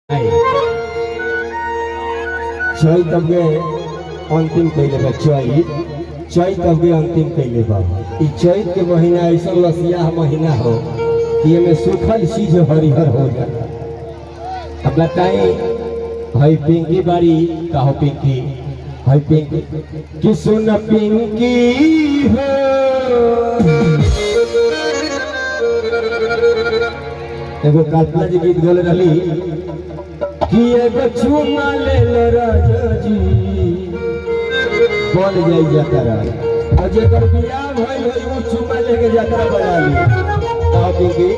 चैत अबके अंतिम कइले बा। चैत चैत अबके अंतिम कइले बा। ई चैत के महीना ऐसा लसियाह महीना हो कि एमे सूखल चीज हरिहर हो जाला। अब बताई हई पिंकी बारी काहो पिंकी हई पिंकी कि सुन पिंकी हो। एगो कल्पना जी गीत गोले रही कि एगो चुमा ले लो राजा जी बोल जाई जातरा और जेकर बियाह भइल होई उ चुमा लेके जातरा बना ली। कहो पिंकी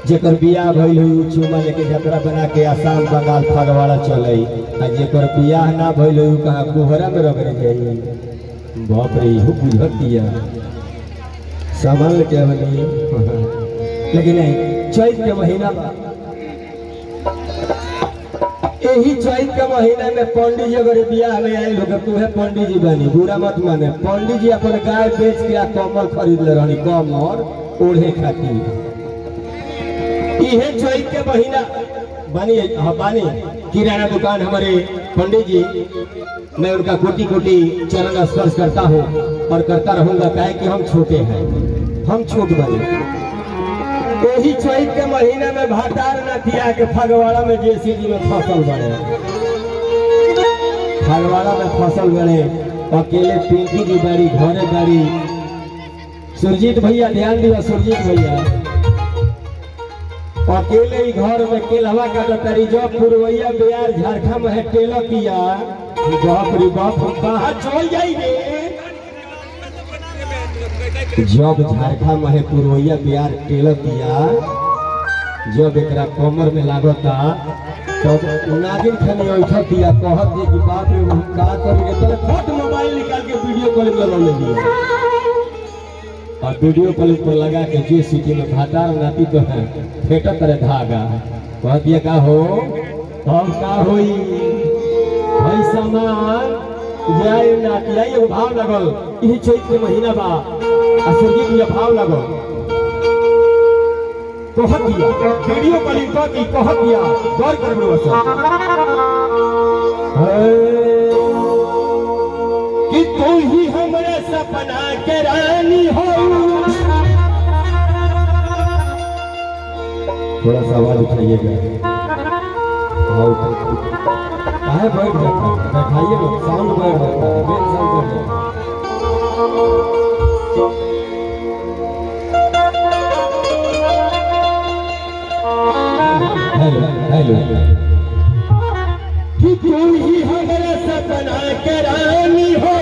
जेकर बियाह भइल होई उ चुमा लेके जातरा बना के आसाम बंगाल फगवाड़ा चलई आ जेकर बियाह ना भइल होई उ कहां कोहरा में रगड़ जाई। बाप रे इहो बुझतिया सामान के बनी। लेकिन नहीं चैत के महीना बा, यही चैत के महीना में पंडित जी अगर बियाह में आयल हो तू है पंडित जी बनी बुरा मत माने। पंडित जी अपन गाय बेच के कमल खरीद ले रहनी कमर ओढ़े खातिर। इहे चैत के महीना बनी हाँ बानी किराना दुकान हमारे पंडित जी, मैं उनका कोटि कोटि चरण स्पर्श करता हूँ और करता रहूंगा काहे कि हम छोटे हैं, हम छोट बने। यही चैत के महीना में भाटार नदिया के फगवाड़ा में जेसीबी में फसल बने, फगवाड़ा में फसल बने। अकेले पिंकी की बारी घरे बारी। सुरजीत भैया ध्यान दिया, सुरजीत भैया अकेले ही घर में केलवा काटतारी जब पुरवैया बिहार झारखंड में है टेलकिया। बाप रे बाप हम कहाँ चल जाइए। जब झारखंड में पुरवैया बिहार टेलकिया जब एक कमर में लागता तब नागिन खनी ऐठतिया कहत जे कि बाप रे हम का करेंगे। तले फट मोबाइल निकाल के वीडियो कॉलिंग लगा ले लिया और वीडियो कॉलिंग पर लगा के जे सिटी में भाटार नाती तो है फेटत रहे धागा। कह दिया का हो हम का होई भाई सामान जाए नाती आई एगो भाव लगल। यही चैत के महीना बा आ सुरजीत भैया भाव लगल कहत दिया वीडियो कॉलिंग कर दी कहत दिया गौर कर कि तू ही हमरे सपना के रानी हो। थोड़ा सा आवाज उठाइएगा। हाँ काहे बैठ जाता है, बैठाइए ना, साउंड बैठ जाता है, मेन साउंड बैठ जाता है। हेलो हेलो कि तू ही हमारे सपना के रानी हो,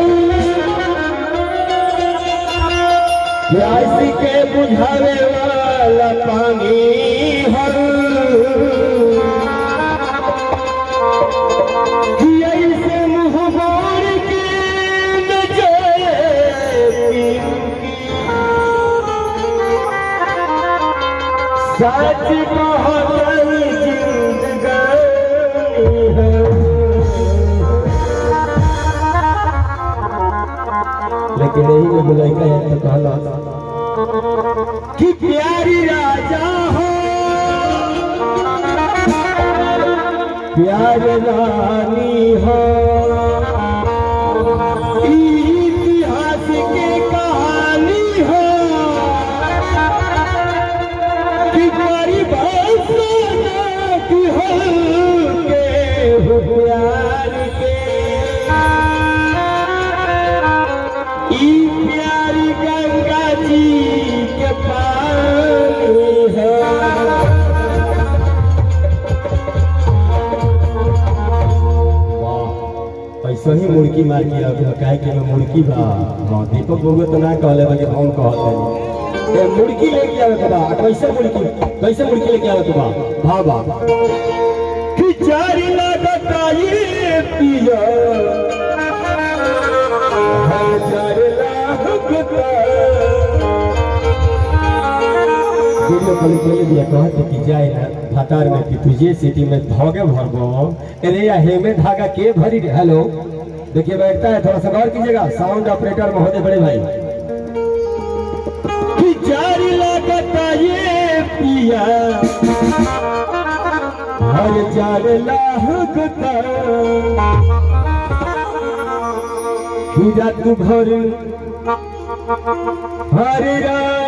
प्यास के बुझावे वाला पानी हो, कि ऐसे मुँह मोड़ के न जाए सच कहत जिंदगानी है। लेकिन यही में बुलाइका है तो कहला कि प्यारी राजा हो प्यार रानी हो, इतिहास के कहानी हो, कि परिभाषा की हो के हो प्यार के, ई प्यारी गंगा जी के पानी है। ऐसा ही मुर्गी मार के अब काहे के में मुर्गी बा। हां दीपक बबुआ तो ना कहले बा कि हम कहत है ए मुर्गी लेके आवे के बा। कैसे मुर्गी, कैसे मुर्गी लेके आवे के बा? भावा कि चारी लागता ये पिया हजार लागता। वीडियो कॉलिंग कर दिया कहत कि जाए ना भातार में कि तुझे सिटी में धागे भरबो। अरे या हेमे धागा के भरी। हेलो देखिए बैठता है, थोड़ा सा गौर कीजिएगा साउंड ऑपरेटर महोदय बड़े भाई। कि जारी लागता ये पिया हर चार लाहकता कि रात भर हर रात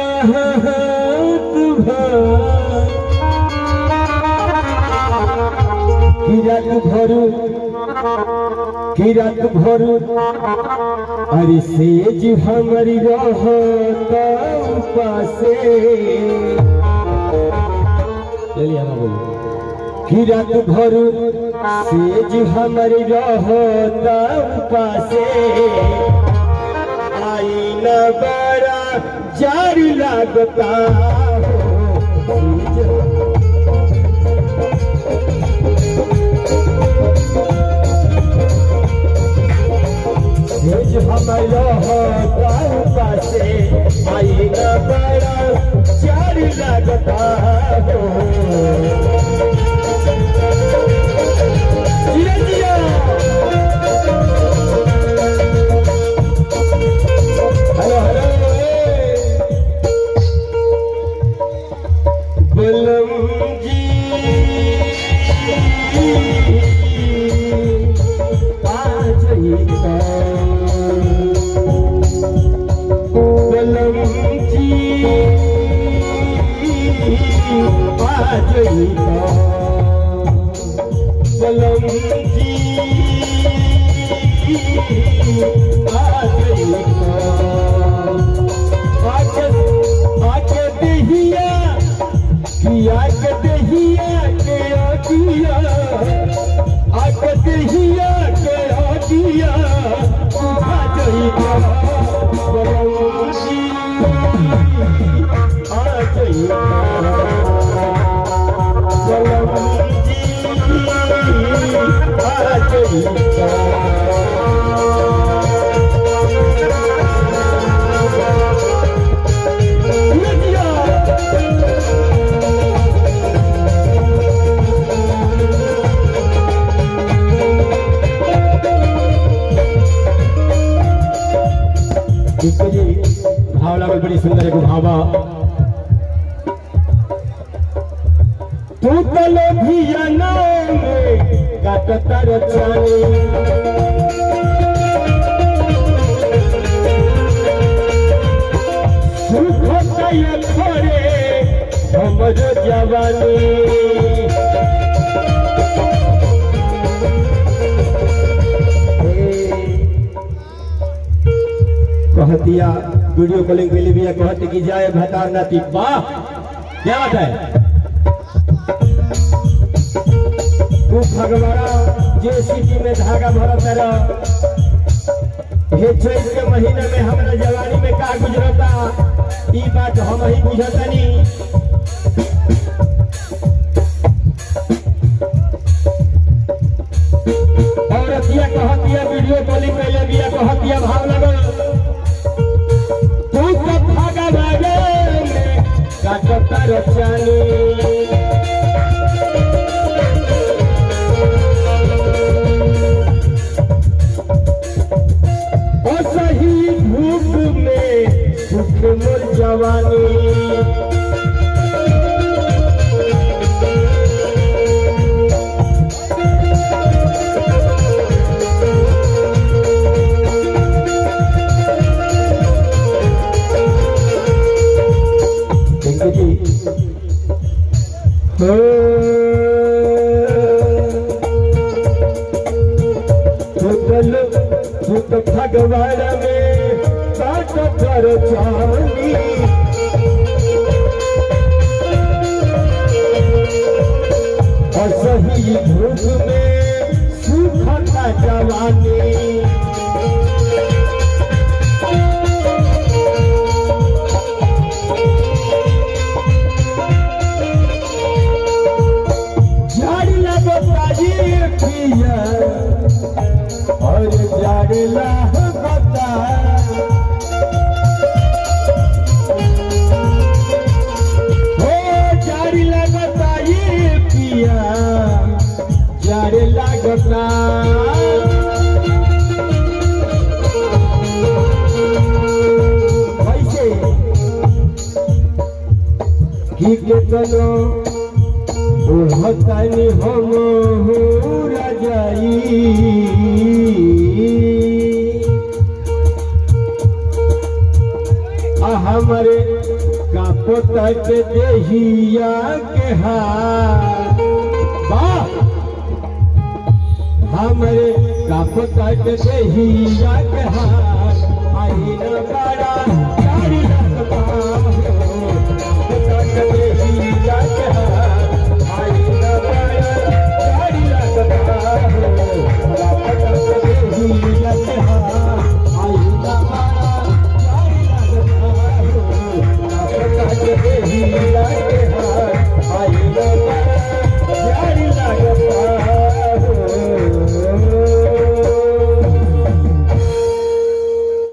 भर कि रात भर कि रात भर अरे सेज हमरी रहता पासे। चलिए हम बोलो कि रात भर सेज हमरी रहता पासे आई न बड़ा जारी लागता हो सेज। सेज हमर रहता पासे आई न बड़ा जारी लागता हो। जिया जिया। हेलो हेलो ए। बलम जी आ जइता बलम जी आ जइता बलम जी आ जइता आके आके दहिया किया के दहिया के आकिया आके दहिया के आकिया बुझा जइता बलम जी आ जइता बलम जी आ जइता। जी भाव लागल बड़ी सुंदर एगो भावा। तू तो लोभिया नाम काटता रचानी सुख तय खरे हमर जवानी। कहतिया वीडियो कॉलिंग के लिए भी कहते कि जाए भतार नाती। वाह क्या बात है। तू भगवारा जे सिटी में धागा भरत रह हे चैत के महीना में हमरा जवानी में का गुजरता ई बात हम ही बुझतनी। औरतिया कहतिया वीडियो कॉलिंग कैले बिया कहतिया भाव लगल तू तो भगवारे में काटता रचानी ओ सही धूप में सुख मोर जवानी। Thank you जी। हो तू तू तो भगवान में काट कर चांदी और सही धूप में सूखता जवानी। झाड़ लगता ये पिया और झाड़ लगता हो झाड़ लगता ये पिया झाड़ लगता। कैसे की केतनो ओढ़तनी हम रजाई। आ हमरे कापत देहिया के हाथ, वाह, हमरे कापत देहिया के हाथ, आई न बड़ा